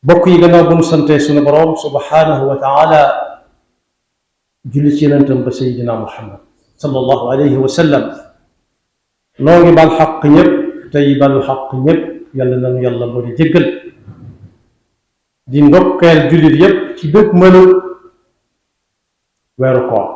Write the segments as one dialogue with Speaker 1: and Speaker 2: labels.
Speaker 1: bokk yi gannaaw bu nu sante sunu boroom subhanahu wa taala julli ci yonentam ba sayidina muhammad sallallahu alayhi wa sallam noo ngi bal xaq ñëpp tey balu xaq ñëpp yàlla nanu yàlla moo di jéggal di ndokkeel jullit yépp ci dëkk mënu weeru koor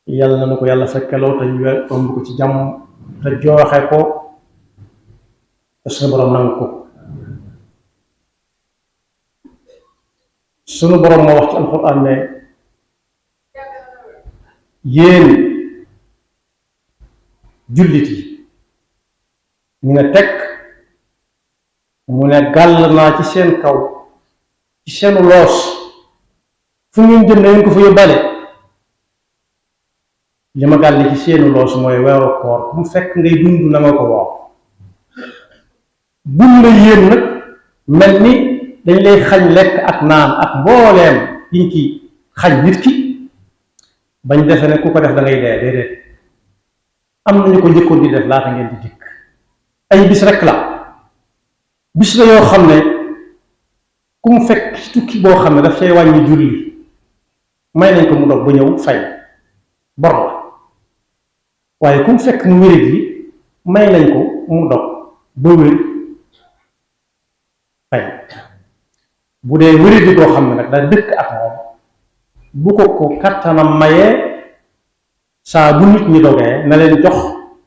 Speaker 1: yàlla nanu ko yàlla fekkeloo te ñu tomb ko ci jàmm te jooxe ko te sunu boroom nangu ko sunu boroom moo wax ci alxuraan ne yéen jullit yi ñu ne tekk mu ne gàll naa ci seen kaw ci seenu loos fu ngeen jëm na ngeen ko fa yóbbaale li ma gàll ci seenu loos mooy weeru koor bu mu fekk ngay dund na nga ko woor bul la yéen nag mel ni dañ lay xañ lekk ak naan ak mbooleem yiñ ci xañ nit ki bañ defe ne ku ko def da ngay dee déedéet am nañu ko njëkkoon di def laata ngeen di dikk ay bis rek la bis la yoo xam ne ku mu fekk ci tukki boo xam ne daf cay wàññi julli may nañ ko mu dog ba ñëw fay bor la waaye ku mu fekk mu wérit yi may nañ ko mu dog ba wér fay bu dee wérit yi koo xam ne nag daa dëkk ak moom bu ko kattanam mayee saa bu nit ñi dogee na leen jox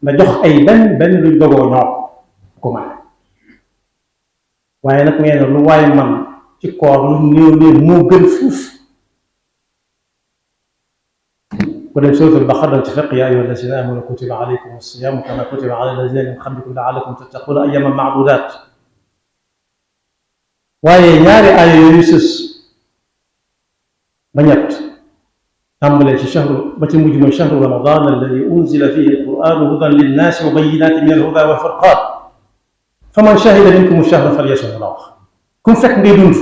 Speaker 1: na jox ay benn luñ dogoo ñoom ko man waaye nag nee na lu waaye man ci koor lu néew néew moo gën fuuf ko dem suratul Baqara ci fiq yaa ayyuha allazina amanu kutiba alaykum as-siyamu kama kutiba ala allazina min qablikum la'allakum tattaquna ayyaman ma'dudat waaye ñaari aaya yooyu sës ba ñett tàmbalee ci shahru ba ci mujj mooy shahru ramadan alladi unzila fihi alquranu hudan linnaasi wa bayyinatin min alhuda wal furqan faman shahida minkum ash-shahra falyasum la wax ku mu fekk ngay dund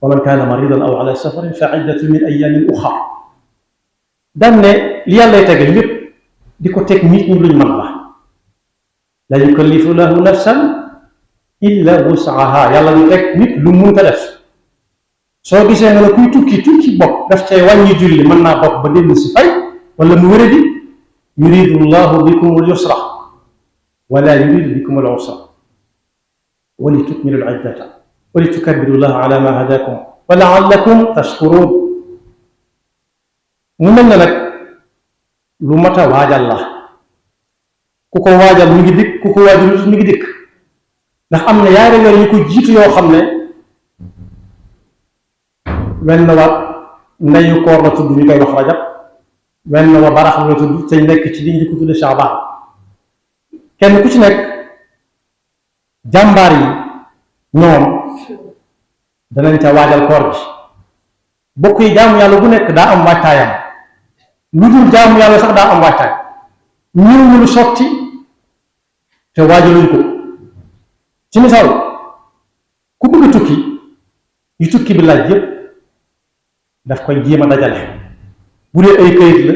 Speaker 1: wa man kaana maridan aw ala safarin fa iddatu min ayamin uxra daan ne li yàllay tegal lépp di ko teg nit ñi luñ mën la yukallifu lahu nafsan illa wusaha yàlla ñu teg nit lu munta def soo gisee nga ne kuy tukki bopp daf cay wàññi julli mën naa bopp ba dellu si fay wala mu wéradi yuridu llahu bikum al yusra wala yuridu bikum al usra wa li tukmilu al iddata wa li tukabbiru llaha ala ma hadakum wa laallakum tashkurun mu mel ne nag lu mat a waajal la ku ko waajal mi ngi dikk ku ko waajal mi ngi dikk ndax am na yaari weer yu ko jiitu yoo xam ne wenn wa ndeyu koor la tudd ñu koy wax rajab wenn wa barax la tudd te nekk ci liñ di ko tudde Shaabaan kenn ku ci nekk jàmbaar yi ñoom danañ ca waajal koor bi bokk yi jaamu yàlla bu nekk daa am waajtaayam lu dul jaamu yàlla sax daa am waajtaay ñëw ñu lu sotti te waajaluñ ko ci misaal ku bëgg a tukki yu tukki bi laaj yépp daf koy jéem a dajale bu dee ay këyit la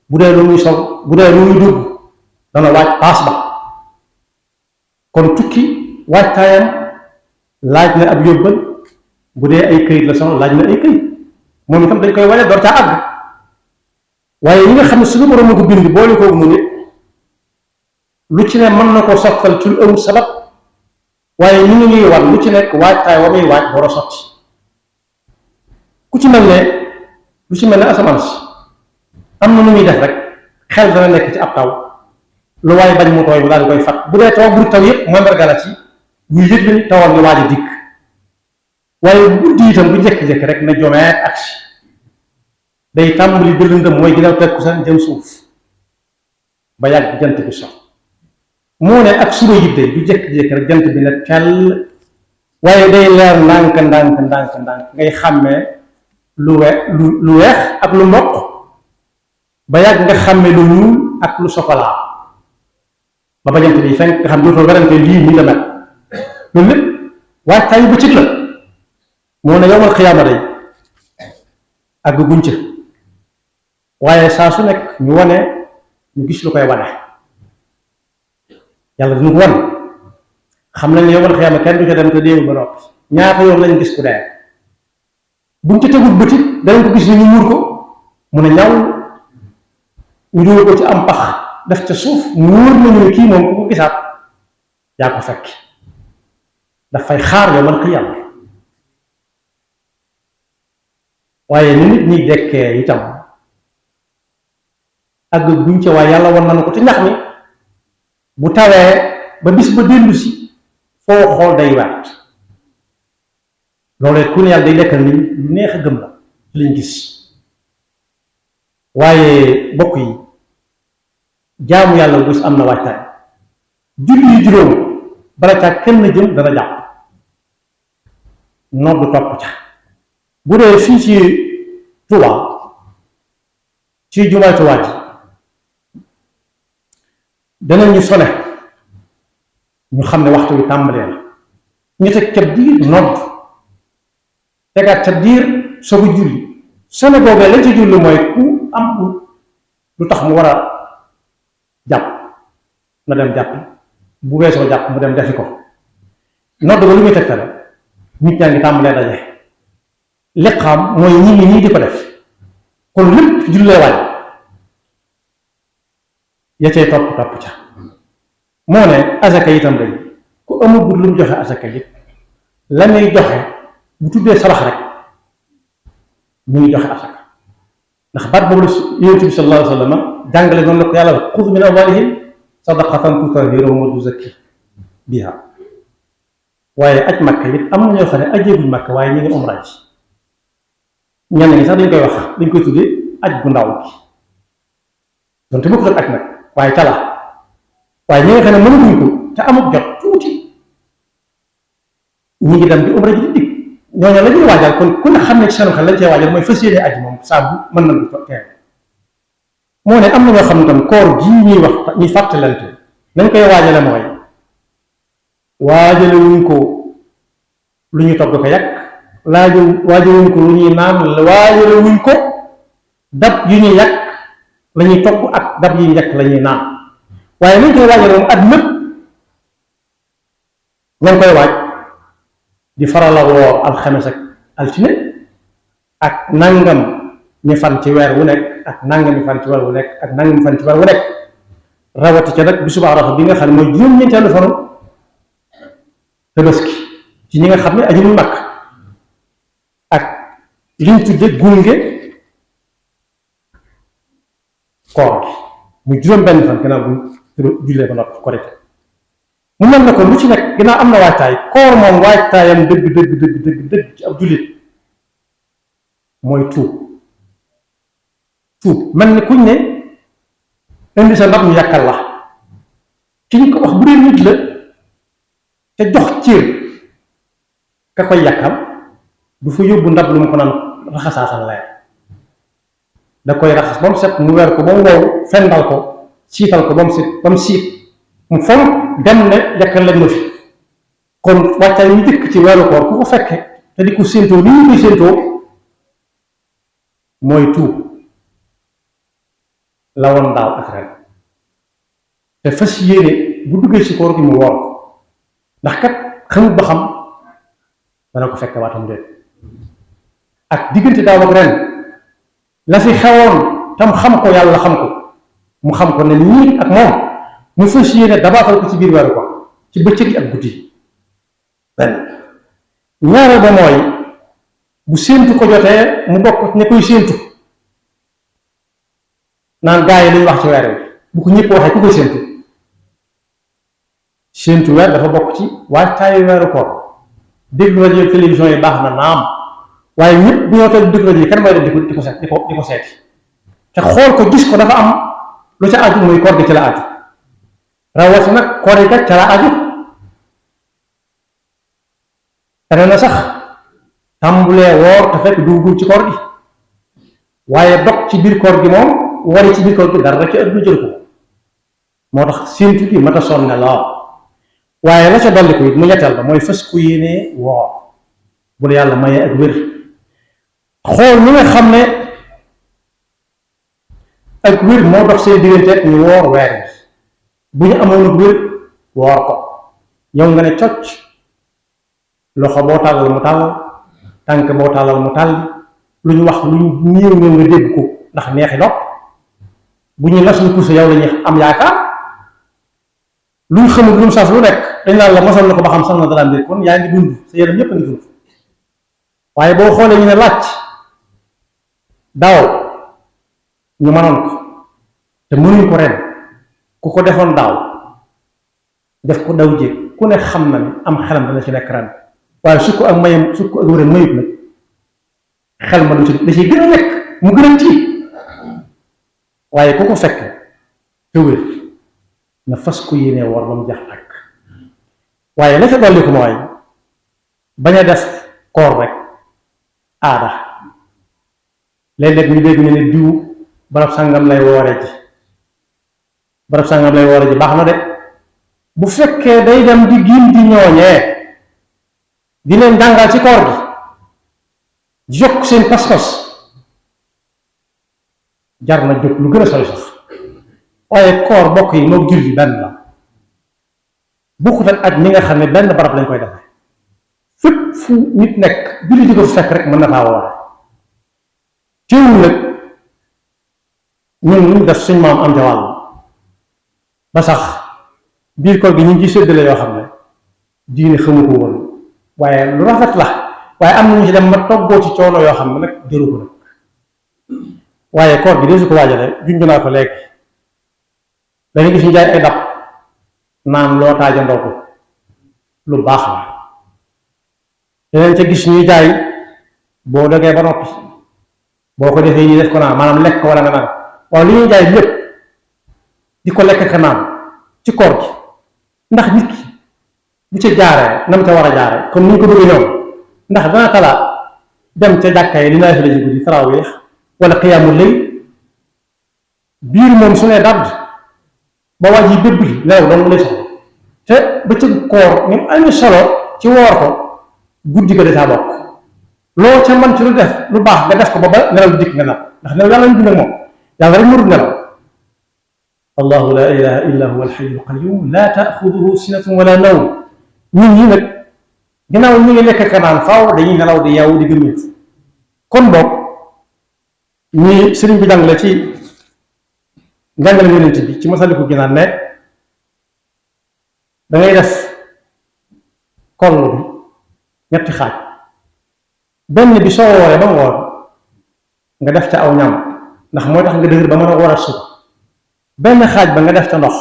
Speaker 1: bu dee lu muy sol bu dee lu muy dugg dana waaj paas ba kon tukki waajtaayam laaj na ab yóbbal bu dee ay këyit la soxla laaj na ay këyit moom itam dañ koy waajal door caa àgg waaye ñi nga xam ne suñu borom a ko bind boole kooku mu nit lu ci ne mën na ko sottal ci lu amul sabab waaye ñu ngi ñuy war lu ci nekk waajtaay wa muy waaj war a sotti ku ci mel ne lu ci mel ne asamaan si am na nu muy def rek xel dana nekk ci ab taw lu waaye bañ mu tooy mu daal di koy fat bu dee taw bu taw yépp mandarga la ci ñu yëg ni tawal ñu waaj a dikk waaye bu guddi itam bu jékki-jékki rek na jomeet aksi day tàmbali di lëndëm mooy ginnaaw takkusaan jëm suuf ba yàgg jant bi sox moo ne ak suba yit day du jékki-jékki rek jant bi ne tell waaye day leer ndànk ngay xàmmee lu weex ak lu mboq ba yàgg nga xàmmee lu ñuul ak lu sokolaa ba ba jant bi fenk nga xam dootoo werante lii nii la mel loolu lépp waajtaayu bëccëg la moo ne yowmal xiyaama day ak guñ ca waaye saa su nekk ñu wane ñu gis lu koy wane yàlla dina ko wan xam nañ ne yomal xiyaama kenn du ca dem te déewu ba noppi ñaata yoon lañ gis ku dee buñ ca tegul bëtit danañ ko gis ni ñu muur ko mu ne ñaw ñu dugal ko ci am pax def ca suuf mu wóor nañu ne kii moom ku ko gisaat yaa ko fekk dafay xaar yomal xiyaama waaye ni nit ñi dekkee itam ak buñ ca waaye yàlla wan nañu ko ci ñax mi bu tawee ba bis ba dellu si foo xool day waat loolu ku ne yàlla day lekkal ni lu neex a gëm la ci lañ gis waaye bokk yi jaamu yàlla bu gis am na waajtaay julli yu juróom bala caa kenn jëm dana jàpp noddu topp ca bu dee fii ci Tuuba ci jumaay Tuuba ji danañu sone ñu xam ne waxtu wi tàmbalee la ñu teg ca diir nodd tegaat ca diir soog a julli sone boobee lañ ca julli mooy ku am lu tax mu war a jàpp na dem jàpp bu weesoo jàpp mu dem defi ko nodd ba lu muy tegtale nit ñaa ngi tàmbalee daje liqaam mooy ñi ngi nii di ko def kon lépp jullee waaj ya cay topp ca moo ne asaka itam day ku amagul lu mu joxe asaka yi la muy joxe bu tuddee sarax rek ñu ngi joxe asaka ndax baat boobu la yonent bi sallallahu alayhi wa sallam jàngale noonu la ko yàlla wax xuz min amwalihim sadaqatan tutahhiruhum wa tuzakki biha waaye aj makka it am na ñoo xam ne ajeeguñ makka waaye ñu ngi umra ji ñenn ñi sax dañ koy wax dañ koy tuddee aj bu ndaw gi donte bokkul ak aj nag waaye cala waaye ñi nga xam ne mënaguñ ko te amut jot tuuti ñi ngi dem di umra ji di dig ñooñu la ñuy waajal kon ku ne xam ne ci seen xel lañ cee waajal mooy fas yéene aji moom saabu mën nañ ko teew moo ne am na ñoo xam ne tam koor gii ñuy wax ñuy fàttalante nañ koy waajale mooy waajale wuñ ko lu ñu togg ko yàq waajale wuñ ko lu ñuy naan waajale wuñ ko dab yu ñuy yàq la ñuy togg ak dab yi yàq la ñuy naan waaye nañ koy waajal moom at mépp nañ koy waaj di faral a woor alxames ak altine ak nangam ñi fan ci weer wu nekk ak nangam ñi fan ci weer wu nekk ak nangam ñi fan ci weer wu nekk rawati ca nag bisu Arafa bi nga xam ne mooy juróom-ñeenteelu fanu Tabaski ci ñi nga xam ne aju ñu Makka ak liñ tudde gunge koor gi muy juróom-benn fan gannaaw bu jullee ba noppi korite mu mel na ko lu ci nekk ginnaaw am na waajtaay koor moom waajtaayam dëgg ci ab jullit mooy tuub mel ni kuñ ne indi sa ndab ñu yàkkal la ki ñu ko wax bu dee nit la te jox cër ka koy yàkkal du fa yóbbu ndab lu mu ko naan raxasaasal leer da koy raxas ba mu set mu weer ko ba mu wow fendal ko siital ko ba mu siit mu fonk dem ne yàkkal lañ ma fi kon wàccaay ñu dëkk ci weeru koor ku ko fekke te di ko séentoo ni ñu koy séentoo mooy tuub la woon daaw ak ren te fas yéene bu duggee ci koor gi mu woor ko ndax kat xamut ba xam dana ko fekk waatam déet ak diggante daaw ak ren la fi xewoon tam xam ko yàlla xam ko mu xam ko ne nii ak moom mu fas yéene dabaatal ko ci biir weeru ko ci bëccëg yi ak guddi yi benn ñaareel ba mooy bu séentu ko jotee mu bokk ña koy séentu naan gaa yi lañu wax ci weer wi bu ko ñëpp waxee ku koy séentu weer dafa bokk ci waajtaayu weeru koor déglu rajo télévision yi baax na naam waaye ñëpp bu ñoo toog déglu rajo yi kan mooy dem di ko seeti te xool ko gis ko dafa am lu ca aju muy koor gi ci la aju rawati nag koor yi kat ca la aju tane na sax tàmbulee woor te fekk duggul ci koor gi waaye dog ci biir koor gi moom wari ci biir koor gi dara ci ëpp jël ko moo tax séentu gi mat a sonne lool waaye la ca dolli ko it mu ñetteel ba mooy fas ku yéenee woor bu la yàlla mayee ak wér xool ñi nga xam ne ak wér moo dox seen diggante ñu woor weer bu ñu amoon ak wér woor ko yow nga ne cocc loxo boo tàllal mu tàllal tànk boo tàllal mu tàlli lu ñu wax lu ñu néew néew nga dégg ko ndax neexi nopp bu ñu nas lu pousse yow la ñuy am yaakaar lu ñu xamul lu mu saf lu nekk dañ naan la mosal na ko ba xam sax na dara mbir kon yaa ngi dund sa yaram ñëpp a ngi dund waaye boo xoolee ñu ne làcc daaw ñu mënoon ko te mënuñ ko ren ku ko defoon daaw def ko daw jéeg ku ne xam na ni am xelam dana ci nekk ren waaye su ko ak mayam su ko ak wéram mayut nag xel ma du ci da ciy gën a nekk mu gën a tiit waaye ku ko fekk te wér na fas ko yéenee war ba mu jax ak waaye la ca dolli ko mooy bañ a def koor rek aada léeg-léeg ñu dégg ñu ne diw barab sàngam lay woore ji barab sàngam lay woore ji baax na de bu fekkee day dem di giim di ñooñee di leen jàngal ci koor gi yokk seen pas-pas jar na jóg lu gën a sori sax waaye koor bokk yi moo jur gi benn la bokkut ak aj mi nga xam ne benn barab lañ koy defee fépp fu nit nekk julli di ko fekk rek mën na faa woore teewul nag ñun ñu def suñ maam am ca wàll ba sax biir koor gi ñu ngi ciy séddale yoo xam ne diine xamu ko woon waaye lu rafet la waaye am na ñu ci dem ma toggoo ci coono yoo xam ne nag jëru ko nag waaye koor gi de su ko waajale junj naa ko léegi dañuy gis ñu jaay ay dab naan loo taajandoo ko lu baax la yeneen ca gis ñuy jaay boo dogee ba noppi boo ko defee yi def ko naan maanaam lekk ko wala nga naan waaw li ñuy jaay lépp di ko lekk ka naan ci koor gi ndax nit ki bu ca jaaree nam ca war a jaaree comme ni ñu ko bëggee ñoom ndax dana talaat dem ca jàkka yi li naa fi la jigu di tarawih wala xiyaamul lay biir moom su ne dadd ba waaj yi bébb li nelaw doon lay soxla te bëccëg koor ñu amee solo ci woor ko guddi ga dacaa bokk loo ca man ci lu def lu baax nga def ko ba nelaw dikk nga nag ndax nelaw yàlla ñu dund ak moom yàlla rek mënul nelaw allahu la ilaha illa huwa alxayu alqayum la taaxuduhu sinatun wala nawm ñun ñi nag ginnaaw ñu ngi lekk kanaan faaw dañuy nelaw di yeewu di gëmment kon boog ñi sëriñ bi jàngale ci njàngale yonent bi ci Masaalikul Jinaan ne da ngay def koll bi ñetti xaaj benn bi soo wooree ba mu woor nga def ca aw ñam ndax mooy tax nga dëgër ba mën a woorat suba benn xaaj ba nga def ca ndox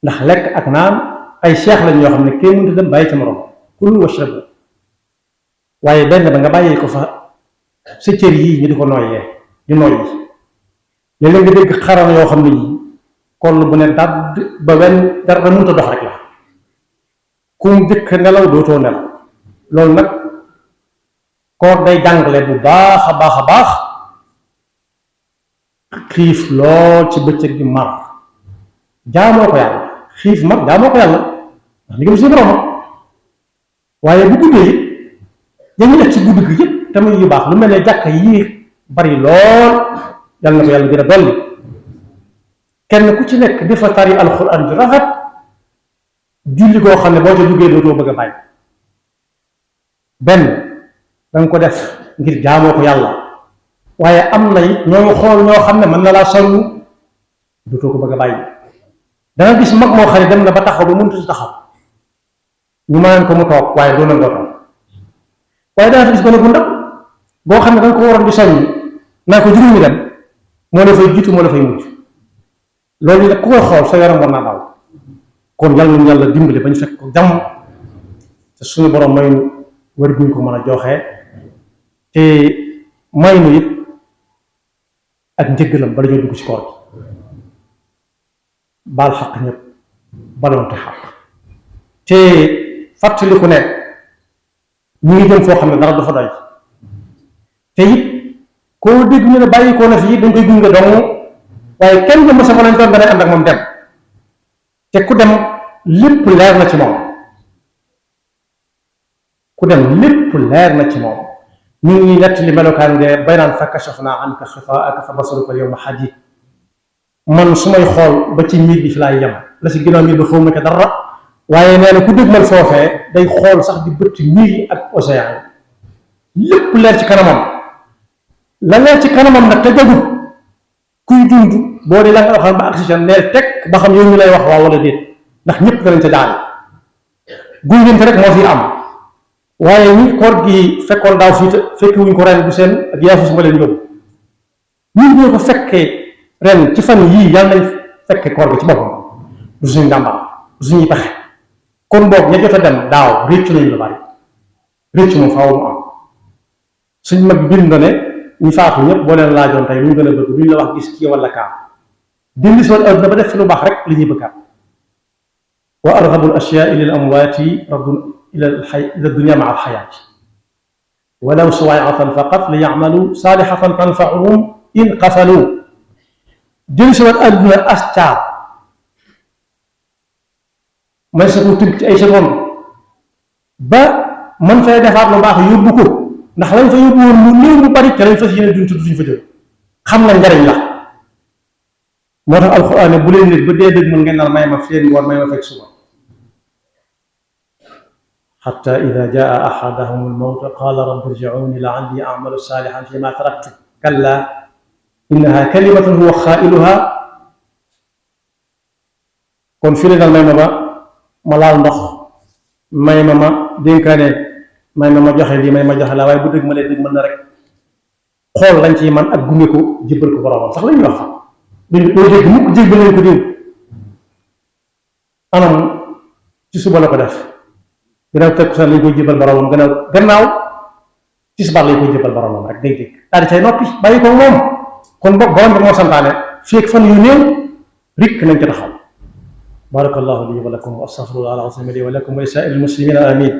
Speaker 1: ndax lekk ak naan ay seex lañ yoo xam ne kenn mënut a dem bàyyi ca morom kulu washrabu waaye benn ba nga bàyyi ko fa sa cër yii ñu di ko nooyee di nooy yi léeg-léeg nga dégg xaram yoo xam ne yi koll bu ne dadd ba wenn dara mënut a dox rek la ku mu jëkk nelaw dootoo nelaw loolu nag koor day jàngale bu baax a baax a baax xiif lool ci bëccëg bi mar jaamoo ko yàlla xiif mar jaamoo ko yàlla ndax li nga si borom waaye bu guddee it dañuy def ci guddi gi yëpp tamit yu baax lu mel ne jàkka yi bari lool yàlla na ko yàlla gën a dolli kenn ku ci nekk di fa tari alxuraan ju rafet julli koo xam ne boo ca duggee dootoo bëgg a bàyyi benn danga ko def ngir jaamoo ko yàlla waaye am na it ñoo xool ñoo xam ne mën na laa sonn dootoo ko bëgg a bàyyi danga gis mag moo xam ne dem na ba taxaw ba mënut a taxaw ñu mënaan ko mu toog waaye doo nangoo toog waaye danga fi gis gone bu ndaw boo xam ne danga ko waroon di soññ naa ko juróomi dem moo la fay jiitu moo la fay mujj loolu nag ku koy xool sa yaram war naa daw kon yàlla nañu yàlla dimbali ba ñu fekk ko jàmm te suñu borom may nu wër guñ ko mën a joxe te may nu it ak njëggalam bala ñoo dugg ci koor gi baal xaq ñëpp baloonte xaq te fàttaliku ne ñu ngi jëm foo xam ne dara dafa doy te it koo dégg ñu ne bàyyi koo na fi dañ koy gunge dong waaye kenn du ma sa volonté danay ànd ak moom dem te ku dem lépp leer na ci moom ku dem lépp leer na ci moom ñu ngi nett li melokaan de bay naan fa kashafnaa anka xifaa'aka fa basaruka al-yawma hadiid man su may xool ba ci miir bi fi laay yem la si ginnaaw miir ba xaw ma ko dara waaye nee na ku dëgmal foofee day xool sax di bëtt niir yi ak océan yi lépp leer ci kanamam. la leer ci kanamam nag te jagut kuy dund boo dee la nga waxal ba oxygène neel teg ba xam yow ñu lay wax waaw wala déet ndax ñëpp danañ ca daal gungente rek moo fi am. waaye ñi koor gi fekkoon daaw fii te fekki wuñ ko ren bu seen ak yaafus ma leen yóbbu ñun ñoo ko fekkee ren ci fan yii yàlla nañ fekke koor gi ci boppam du suñu ndàmbaam du suñuy pexe kon boog ña jot a dem daaw réccu nañu lu bari réccu moom faaw mu am. suñ mag bind na ne ñu faatu ñëpp boo leen laajoon tey lu ñu gën a bëgg duñ la wax gis kii wala kaa dindi soon adduna ba def fi lu baax rek li ñuy bëggaat. wa arghabu al ashyaai lil amwaati raddun ila dunya maa alxayaati walaw suwaayatan faqat li yacmalu saalihatan tanfauhum in qafalu. dindi soon adduna as caar may sa ko tënk ci ay seconde ba man fay defaat lu baax yóbbu ko ndax lañ fa yóbbu woon mu néew mu bari ca lañ fas yéene duñ tudd duñ fa jóg xam na njariñ la. moo tax alxuraan ne bu leen nit ba dee dëgg mën ngeen naan may ma fii ngoon may ma fekk suba. xatta ida jaa axadahum almawtu qaala rabbi irjicuuni laalli acmalu saalixan fi ma taraktu kalla innaha kalimatun huwa xaailuha. kon fii daal may ma ba ma laal ndox may ma ma dénkaane may ma joxe lii may ma joxe laa waaye bu dëgg ma lee dëgg mën na rek xool lañ ciy man ak gunge ko jébbal ko boromam sax la ñuy wax doo dégg mukk jébbal leen ko diw anam ci suba la ko def gannaaw takkusaan lañ koy jébbal boromam gannaaw tisbaar lañ koy jébbal boromam rek day dégg daal di cay noppi bàyyi ko moom kon boog borom bi moo santaane fii ak fan yu néew rikk nañ ca taxaw. barakallahu li wa lakum wa astaghfirullah al-azim li wa lakum wa li saa'iril muslimina amin.